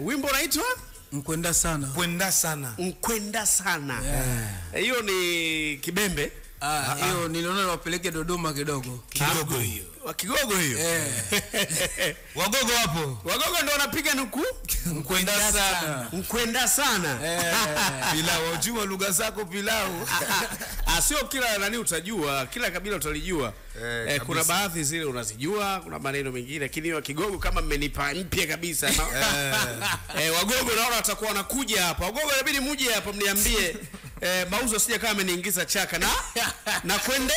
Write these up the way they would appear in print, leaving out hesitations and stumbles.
Wimbo unaitwa Nkwenda sana. Kwenda sana. Nkwenda sana. Hiyo ni Kibembe. Hiyo niliona wapeleke Dodoma kidogo. Kidogo hiyo. Kigogo hiyo. Wagogo wapo. Wagogo ndio wanapiga nuku Nkwenda sana. Nkwenda sana. Pilau, unajua lugha zako pilau. Sio kila nani utajua, kila kabila utalijua. Kuna baadhi zile unazijua, kuna maneno mengine, lakini hiyo Kigogo kama mmenipa mpya kabisa. Wagogo naona watakuwa wanakuja hapa. Wagogo inabidi muje hapa mniambie. Mauzo sija kama ameniingiza chaka na kwende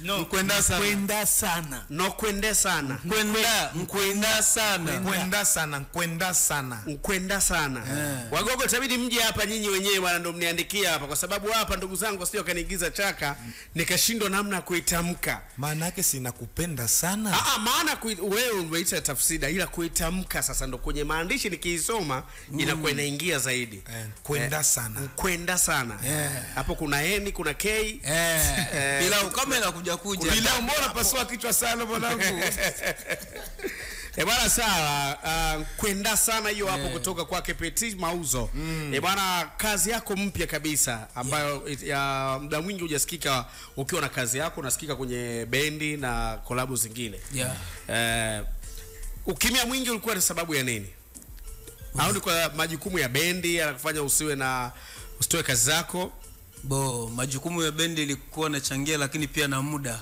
no, nkwenda sana. Kwenda sana. No kwende sana. Kwenda, nkwenda sana. Kwenda sana, nkwenda sana. Nkwenda sana. Wagogo itabidi mje hapa nyinyi wenyewe bwana, ndio mniandikia hapa, kwa sababu hapa ndugu zangu sio kaniingiza chaka nikashindwa namna kuitamka. Maana yake sina kupenda sana. Maana wewe umeita tafsida, ila kuitamka sasa ndio kwenye maandishi nikiisoma inakuwa inaingia zaidi. Kwenda sana. Kwenda sana. Hapo kuna N, kuna K. Pilau kama inakuja kuja. Pilau mbona pasua kichwa sana mwanangu. Bwana sawa, kwenda sana hiyo hapo kutoka kwake Petit Mauzo. Bwana, kazi yako mpya kabisa ambayo ya muda mwingi hujasikika ukiwa na kazi yako, unasikika kwenye bendi na collab zingine. Ukimya mwingi ulikuwa ni sababu ya nini? Au ni kwa majukumu ya bendi yanakufanya usiwe na usitoe kazi zako? Bo, majukumu ya bendi ilikuwa nachangia, lakini pia na muda.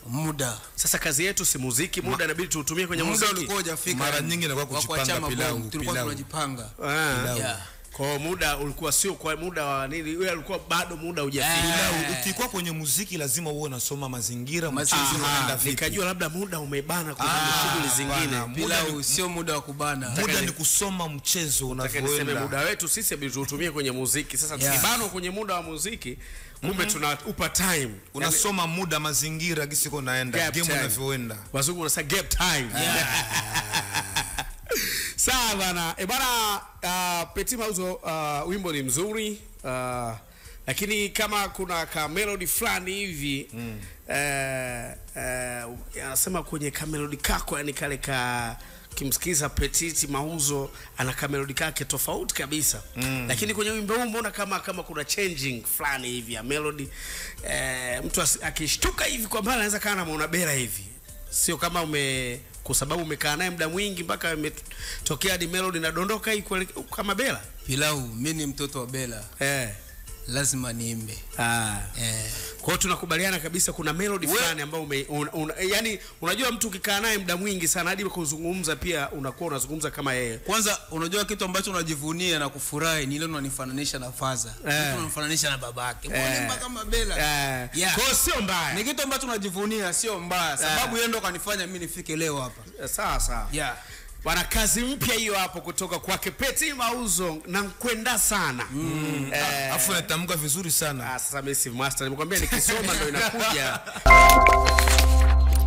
Muda. Sasa kazi yetu si muziki, muda inabidi tuutumie kwenye muziki. Muda ulikuwa hujafika. Mara nyingi inakuwa kujipanga pilau. Tulikuwa tunajipanga. Kwa muda ulikuwa sio kwa muda wa nini, wewe ulikuwa bado muda hujafika. Ukikuwa kwenye muziki lazima uwe unasoma mazingira, mchezo unaenda vipi. Nikajua labda muda umebana kwenye shughuli zingine. Pilau sio muda wa kubana. Muda ni kusoma mchezo unavyoenda. Niseme muda wetu sisi inabidi tuutumie kwenye muziki. Sasa tukibano kwenye muda wa muziki, kumbe tunaupa time. Unasoma muda, mazingira gisi uko unaenda, game unavyoenda. Wazungu wanasema gap time. Sawa bana. Bana, Petit Mauzo, wimbo ni mzuri, lakini kama kuna ka melody fulani hivi anasema kwenye ka melody kako, yani kale ka kimsikiza Petit Mauzo ana ka melody kake tofauti kabisa. Lakini kwenye wimbo huu mbona kama kuna changing fulani hivi ya melody. Mtu akishtuka hivi kwa mbali anaweza kana anamuona Bella hivi. Sio kama kwa sababu umekaa naye muda mwingi mpaka imetokea hadi melody inadondoka hii kama Bella. Pilau, mimi ni mtoto wa Bella. Lazima niimbe. Kwa hiyo tunakubaliana kabisa kuna melody fulani ambayo yani unajua mtu ukikaa naye muda mwingi sana hadi kuzungumza pia unakuwa unazungumza kama yeye. Kwanza unajua kitu ambacho unajivunia na kufurahi ni ile unanifananisha na Faza. Mtu unamfananisha na babake. Mbona imba kama Bella? Kwa hiyo sio mbaya. Ni kitu ambacho unajivunia, sio mbaya, sababu yeye ndo kanifanya mimi nifike leo hapa. Sawa sawa. Bwana, kazi mpya hiyo hapo kutoka kwake Petit Mauzo na Nkwenda sana. Afu natamka vizuri sana. Sasa mimi si master, nimekwambia nikisoma ndo inakuja.